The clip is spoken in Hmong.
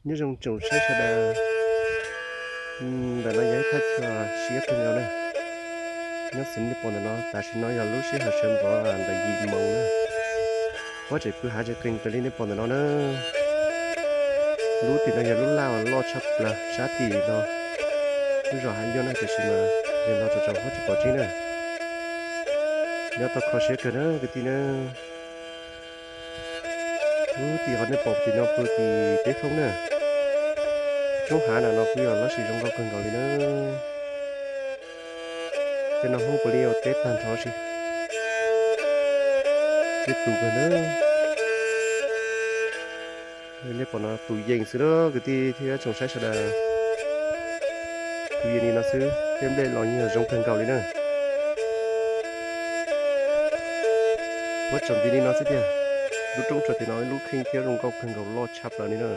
Nyob zoo tsoom saib sawv daws, ntawm no yog ib thaj chaw siab kawg nkaus na. Nyob xws nej pom ntawm no, tam sim no yog lub sij hawm sawv ntxov ntawm yim moos na. Huab tseem pw hav tseem qees raws li nej pom ntawm no na. Lub tim no yog lub laj uas loj tshaj plaws sab tim no. Lub zos hav yoj na, tiam sis mas yog no tsaus tsaus huab tsis pom tseeb na. Nyob tau kho siab kawg na kwv tij na. Lub tim qhov nej pom tim no pw tim teb foob na. Roob hav na no kuj yog lab sis zoo nkauj kawg nkaus li na. Tej no Hmoob puav leej ua teb tag nrho si. Tej tus kawg na. Nej pom no tus yees xwb na kwv tij thiab tsoom saib sawv daws. Tus yees li no xwb, tej nplej los yeej zoo kawg nkaus li na. Huab tsaus nti li no xwb tiag. Lub roob tsaus tim no lub kheej thiab zoo nkauj kawg nkaus loj tshaj plaws li na.